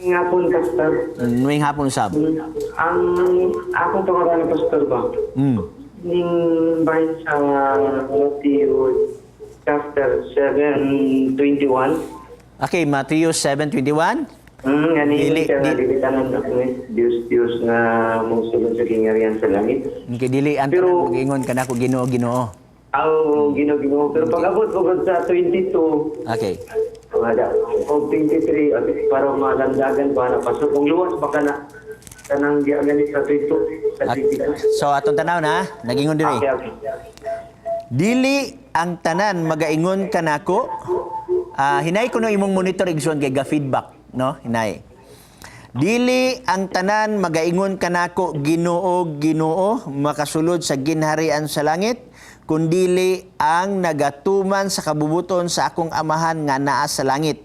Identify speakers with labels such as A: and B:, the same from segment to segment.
A: Hapon, Pastor.
B: Maayong hapon usab.
A: Ang akong pangalan, Pastor ba? Ning bahin sa Matthew chapter 7:21.
B: Okay, Matthew 7:21.
A: Gani
B: Dili-
A: siya nga dili tanan ako eh. Dios, Dios nga mosulod sa gingharian sa langit.
B: Okay, dili ang
A: Pero-
B: tanan mag-ingon kanako, "Ginoo, Ginoo."
A: Aw, Ginoo, Ginoo. Pero pag abot pagod sa 22, wala. O 23, okay, para malandagan pa na, Pastor. Kung luwas baka na kanang giagani sa 22, sa 22.
B: So atong tanaw na, nagingon diri.
A: Okay.
B: Dili ang tanan magaingon kanako. Ah, hinay ko no imong monitor, igsoon, kay ga feedback, no? Hinay. Dili ang tanan magaingon kanako, "Ginoo, Ginoo," makasulod sa ginharian sa langit, kundili ang nagatuman sa kabubuton sa akong Amahan nga naa sa langit.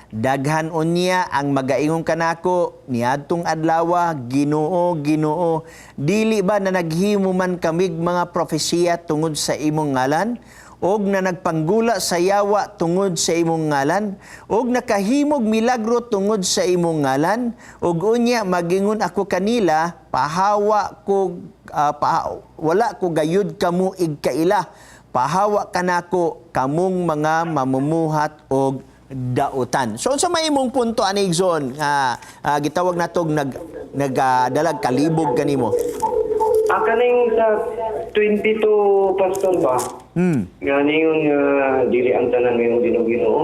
B: Daghan unya ang magaingon kanako niadtong adlawa, "Ginoo, Ginoo, dili ba na naghimo man kamig mga propesiya tungod sa imong ngalan og na nagpanggula sa yawa tungod sa imong ngalan og nakahimog milagro tungod sa imong ngalan?" Ug unya magingon ako kanila, "Pahawa ko, wala ko gayud kamo igkaila. Pahawa kanako, kamong mga mamumuhat og dautan." So unsa may imong punto ani, igsoon, nga gitawag natog nagadalag kalibog kanimo?
A: Ah, kaning sa 22, Pastor ba? Nga ningon nga dili ang tanan ngayong Ginoo, Ginoo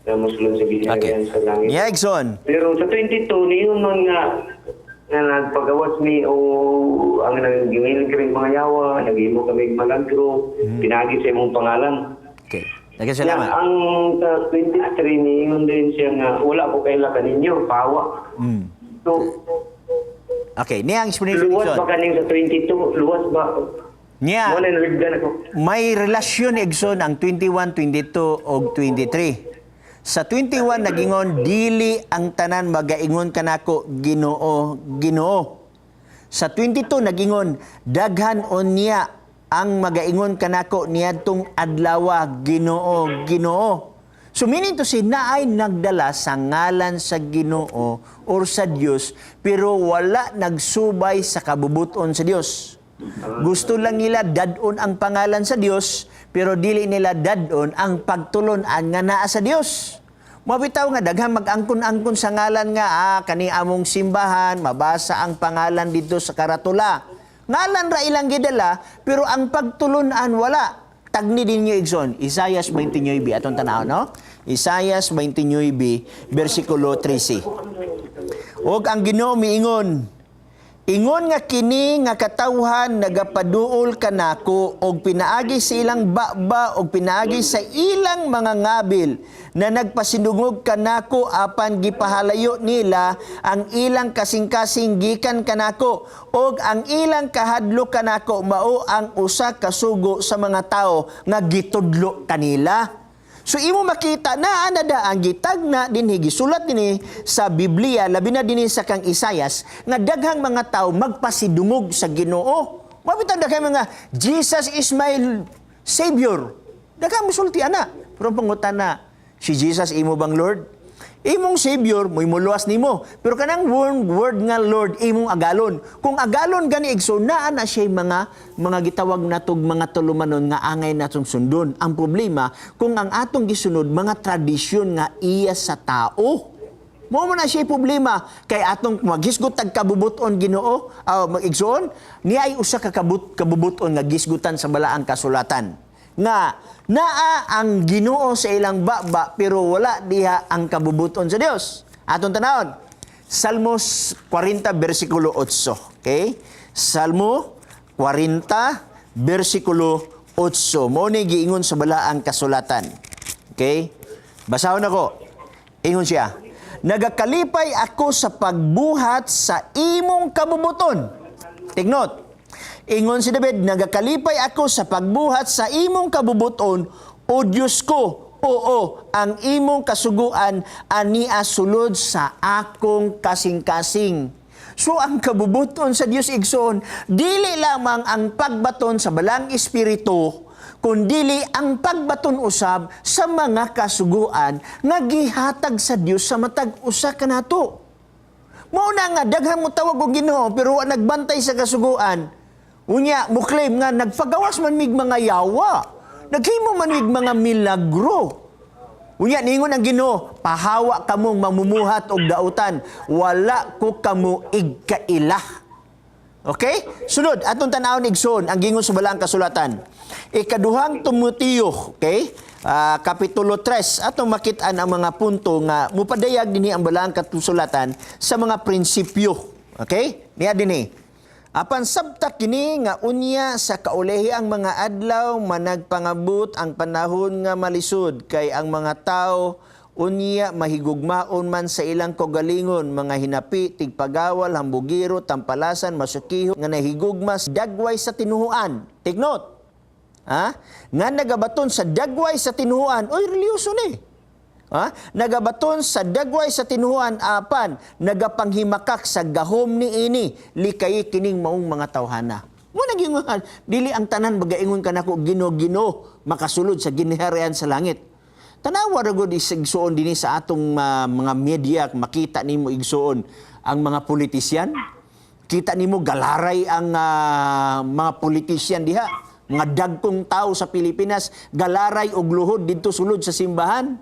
A: na mosulod sa gingharian sa langit.
B: Yeah, igsoon.
A: Pero sa 22, niyon nun nga nga nagpagawas mi o ang nagingil kami mga yawa, naghimo kami malagro, pinagi sa imong pangalan.
B: Okay. Daghang salamat.
A: Yan, ang sa 23, niyon din siya nga wala ko kaila kaninyo, pawa. So,
B: Okay, niya ang explanation,
A: luwas
B: igsoon.
A: ba kaning sa 22? Luwas ba?
B: Niya,
A: Mo na nalibdan ako.
B: may relasyon, igsoon, ang 21, 22 og 23. Sa 21 nagingon, dili ang tanan magaingon kanako, "Ginoo, Ginoo." Sa 22 nagingon, daghan unya ang magaingon kanako niadtong adlawa, "Ginoo, Ginoo." So meaning to say, naay nagdala sa ngalan sa Ginoo or sa Dios pero wala nagsubay sa kabubuton sa Dios. Gusto lang nila dadon ang pangalan sa Dios pero dili nila dadon ang pagtulon-an nga naa sa Dios. Mabitaw nga daghan mag-angkon-angkon sa ngalan nga kani among simbahan, mabasa ang pangalan dito sa karatula. Ngalan ra ilang gidala pero ang pagtulun-an wala. Tagni din niyo, igsoon. Isayas 29 atong tanaw, no? Isayas 29 bersikulo 13. Og ang Ginoo miingon, "Ingon nga kini nga katawhan nagapaduol kanako og pinaagi sa ilang baba og pinaagi sa ilang mga ngabil na nagpasidungog kanako, apan gipahalayo nila ang ilang kasing-kasing gikan kanako og ang ilang kahadlok kanako mao ang usa ka sugo sa mga tawo nga gitudlo kanila." So imo makita na ana ang gitagna dinhi, gisulat dinhi sa Biblia, labi na dinhi sa kang Isayas, nga daghang mga tao magpasidungog sa Ginoo. Mabitang daghang mga "Jesus is my Savior." Daghang musulti ana. Pero pangutana, si Jesus imo bang Lord? Imong Savior, mo'y muluwas nimo. Pero kanang word nga Lord, imong agalon. Kung agalon gani, igsoon, naa na siya mga gitawag natog mga tulumanon nga angay natong sundon. Ang problema, kung ang atong gisunod mga tradisyon nga iya sa tao. Mao man na siya problema kay atong maghisgot tag kabubuton Ginoo, igsoon, niya ay usa ka kabubuton nga gisgutan sa balaang kasulatan nga naa ang Ginoo sa ilang baba pero wala diha ang kabubuton sa Dios. Atong tanawon. Salmos 40 bersikulo 8. Okay? Salmo 40 bersikulo 8. Mao ni giingon sa balaang kasulatan. Okay? Basahon ako. Ingon siya, "Nagakalipay ako sa pagbuhat sa imong kabubuton." Take note. Ingon si David, "Nagakalipay ako sa pagbuhat sa imong kabubuton, O Diyos ko. Oo, ang imong kasuguan ania sulod sa akong kasing-kasing." So ang kabubuton sa Dios, igsoon, dili lamang ang pagbaton sa balang espiritu, Kundili ang pagbaton usab sa mga kasuguan nga gihatag sa Dios sa matag usa kanato. Mao na nga daghan mo tawag og Ginoo pero wa nagbantay sa kasuguan. Unya mo claim nga nagpagawas man mig mga yawa. Naghimo man mig mga milagro. Unya ningon ang Ginoo, pahawa kamong mamumuhat og dautan, wala ko kamo igkaila. Okay? Sunod, atong tan-awon, igsoon, ang gingon sa balaang kasulatan. Ikaduhang Timoteo, okay? Kapitulo 3, atong makit-an ang mga punto nga mupadayag dinhi ang balaang kasulatan sa mga prinsipyo. Okay? Niya dinhi. Apan sabta kini nga unya sa kaulehi ang mga adlaw managpangabot ang panahon nga malisod, kay ang mga tao unya mahigugmaon man sa ilang kaugalingon, mga hinapi, tigpagawal, hambugiro, tampalasan, masukiho, nga nahigugma sa dagway sa tinuhuan. Take note. Ha? Nga nagabaton sa dagway sa tinuhuan, oy, reliyoso ni. Ha? Nagabaton sa dagway sa tinuhuan apan nagapanghimakak sa gahom ni ini, likay kining maong mga tawhana. Mo nagingon, dili ang tanan bagaingon kanako Ginoo, Ginoo makasulod sa giniharian sa langit. Tanawa ra gud igsoon dinhi sa atong mga media, makita nimo, igsoon, ang mga politisyan. Kita nimo galaray ang mga politisyan diha, mga dagkong tao sa Pilipinas galaray og luhod didto sulod sa simbahan.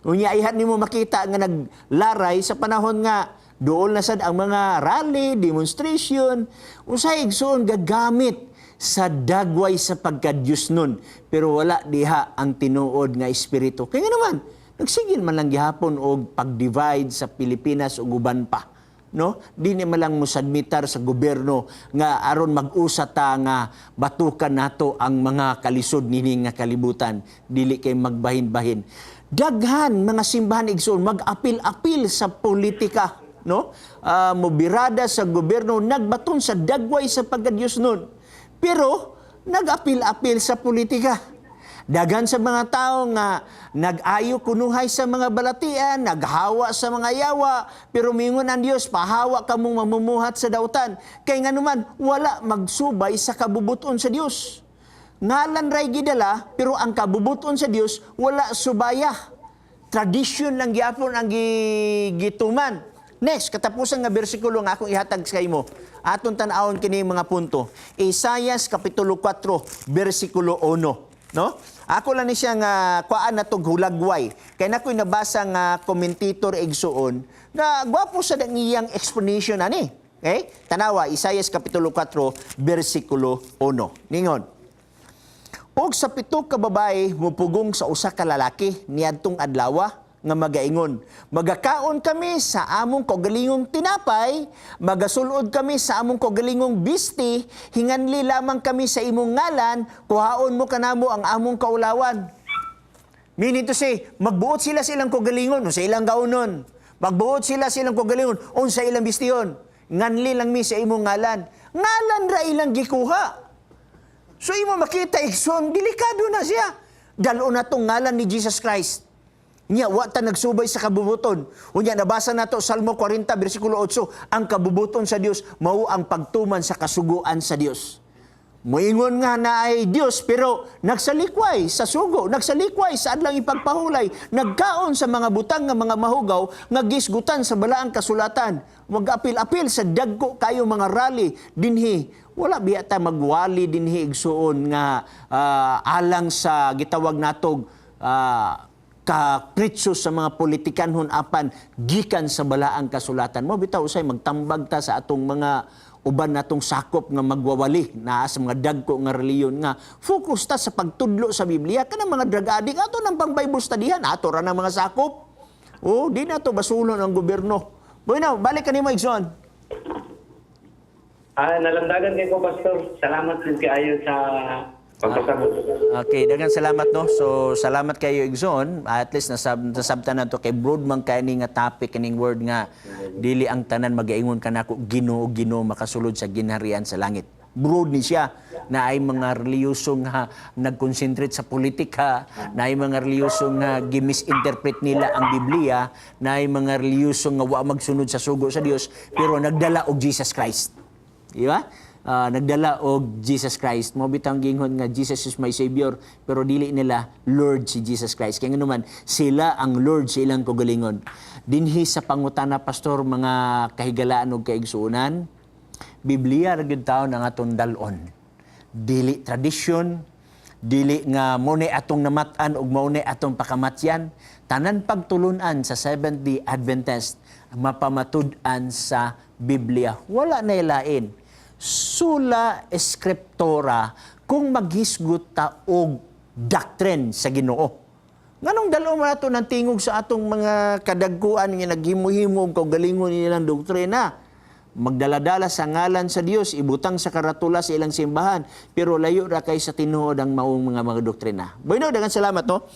B: Unya ihat nimo makita nga naglaray sa panahon nga dool na sad ang mga rally, demonstration, usay, igsoon, gagamit sa dagway sa pagkadyos nun. Pero wala diha ang tinuod nga espiritu. Kaya nga naman, nagsigil man lang gihapon og pag-divide sa Pilipinas ug uban pa. No? Di ni man lang mo-submitar sa gobyerno nga aron mag-usa ta nga batukan nato ang mga kalisod nini nga kalibutan, dili kay magbahin-bahin. Daghan mga simbahan, igsoon, mag-apil-apil sa politika, no? Mobirada sa gobyerno, nagbaton sa dagway sa pagkadyos nun. Pero nag-apil-apil sa politika. Daghan sa mga tao nga nag-ayo kunuhay sa mga balatian, naghawa sa mga yawa, pero mingon ang Dios, pahawa kamong mamumuhat sa dautan. Kay nganuman wala magsubay sa kabubuton sa Dios. Ngalan ray gidala, pero ang kabubuton sa Dios wala subaya. Tradisyon lang gyapon ang gituman. Next, katapusan nga bersikulo nga akong ihatag sa imo. Aton tan-awon kini mga punto. Isayas kapitulo 4, bersikulo 1. No? Ako lang ni siya nga kuaan na tog hulagway. Kay nakoy nabasa nga commentator, igsuon, nga gwapo sa iyang explanation ani. Okay? Tanawa, Isayas kapitulo 4, bersikulo 1. Ningon, "Og sa 7 ka babae mupugong sa usa ka lalaki niadtong adlawa nga magaingon, 'Magakaon kami sa among kaugalingong tinapay, magasulod kami sa among kaugalingong bisti, hinganli lamang kami sa imong ngalan, kuhaon mo kanamo ang among kaulawan.'" Meaning to say, magbuot sila sa ilang kaugalingon, sa ilang kaunon. Magbuot sila sa ilang kaugalingon, unsa ilang bistiyon. Nganli lang mi sa imong ngalan. Ngalan ra ilang gikuha. So imo makita, igsoon, delikado na siya. Dalo na tong ngalan ni Jesus Christ. Nya wa ta nagsubay sa kabubuton. Unya nabasa nato Salmo 40 bersikulo 8, ang kabubuton sa Dios mao ang pagtuman sa kasuguan sa Dios. Moingon nga na ay Dios pero nagsalikway sa sugo, nagsalikway sa adlang ipagpahulay, nagkaon sa mga butang nga mga mahugaw nga gisgutan sa balaang kasulatan. Mag-apil-apil sa dagko kayo mga rally dinhi. Wala biya ta magwali dinhi, igsuon, nga alang sa gitawag natog kapritso sa mga politikanhon apan gikan sa balaang kasulatan. Mo bitaw usay magtambag ta sa atong mga uban natong sakop nga magwawali naa sa mga dagko nga reliyon nga focus ta sa pagtudlo sa Biblia. Kanang mga drug addict, ato nang pang Bible studyhan, ato ra nang mga sakop. Oh, di na to basulon ang gobyerno. Bueno, balik kanimo, igsoon.
A: Nalamdagan kay ko, Pastor. Salamat din kaayo sa pagpasabot.
B: Okay, daghang salamat, no. So salamat kayo, igsoon. At least nasabtan nato kay broad man kay ni nga topic, kining word nga dili ang tanan magaingon kanako Ginoo, Ginoo makasulod sa ginharian sa langit. Broad ni siya na ay mga relihiyoso nga nag-concentrate sa politika, na ay mga relihiyoso nga gi-misinterpret nila ang Biblia, na ay mga relihiyoso nga wa magsunod sa sugo sa Dios pero nagdala og Jesus Christ. Di ba? Nagdala og Jesus Christ. Mao bitang gingon nga "Jesus is my savior," pero dili nila Lord si Jesus Christ. Kaya naman sila ang Lord sa ilang kaugalingon. Dinhi sa pangutana, pastor, mga kahigalaan og kaigsuonan, Biblia ra gyud taon ang atong dal-on. Dili tradisyon, dili nga mao ni atong namat-an ug mao ni atong pakamatyan. Tanan pagtulunan sa Seventh-day Adventist mapamatud-an sa Biblia. Wala na ilain. Sola Scriptura kung maghisgot ta og doctrine sa Ginoo. Nganong dalo man nato ng tingog sa atong mga kadagkuan nga naghimo-himo og kaugalingon nilang doktrina? Magdaladala sa ngalan sa Dios, ibutang sa karatula sa ilang simbahan, pero layo ra kay sa tinuod ang maong mga doktrina. Bueno, daghang salamat, no.